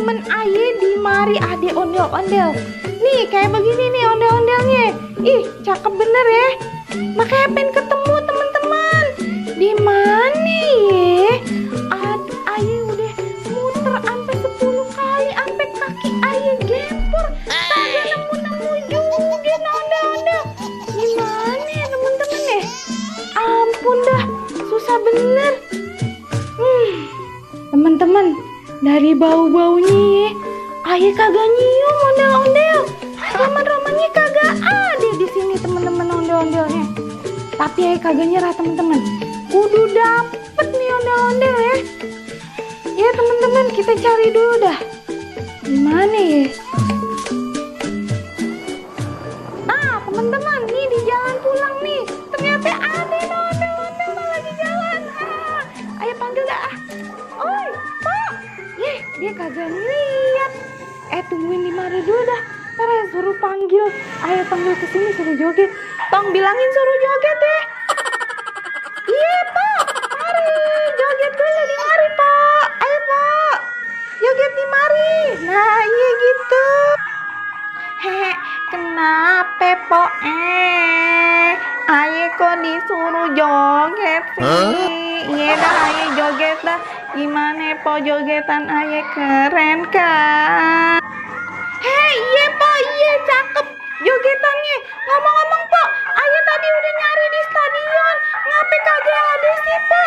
temen aye di mari ade ondel-ondel. Nih kayak begini nih ondel-ondelnya. Ih cakep bener ya. Makanya pengen ketemu teman-teman. Di mana ya? Aduh aye udah muter sampai 10 kali sampai kaki aye gempor. Kagak nemu-nemu juga nah ondel-ondel. Gimana ya teman-teman ya? Ampun dah, susah bener. Teman-teman, dari bau-baunya aye kagak nyium ondel-ondel. Roman-romannya kagak ada di sini teman-teman ondel-ondelnya. Tapi aye kagak nyerah teman-teman. Kudu dapet nih ondel-ondel ya. Ya teman-teman, kita cari dulu dah. Gimana ya? Nah teman-teman, nih di jalan pulang nih. Ternyata ada ondel-ondel lagi jalan. Ayo panggil dah. Oi, Pak. Dia kagak ngeliat. Tungguin di mari dulu dah. Ntar ya suruh panggil. Ayo panggil ke sini suruh joget. Tong bilangin suruh joget deh. Iya, Pak. Mari joget dulu di mari, Pak. Ayo, Pak. Joget di mari. Nah, iya gitu. Hehe, kenapa, Po? Ayo kok disuruh joget sih? Iya dah, ayo joget dah. Gimana Po jogetan aye keren kan? Hei iya Po, iya cakep jogetannya. Ngomong-ngomong Po, aye tadi udah nyari di stadion. Ngapain kagak ada sih Po?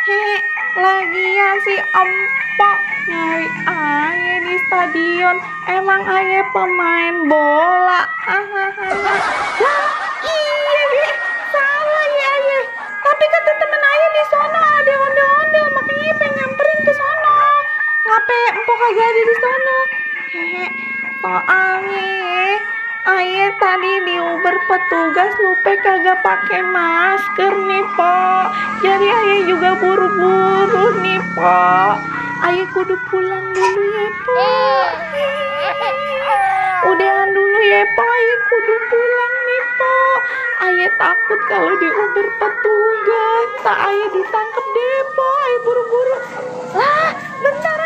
Hehe, lagian si Empok nyari aye di stadion. Emang aye pemain bola. Lah iya deh, salah ya aye. Tapi kata temen aye di sono ada ondel-ondel, makanya pengen nyamperin ke sono. Ngapain empok kagak ada di sono? Hehe, soalnya aye tadi di Uber petugas lupa kagak pakai masker nih Po. Jadi aye juga buru-buru nih Po. Aye kudu pulang dulu ya Po. Udahan dulu ya Po, aye kudu pulang nih Po. Aye takut kalau di Uber petugas tak aye ditangkep deh Po. Aye buru-buru. Lah bentar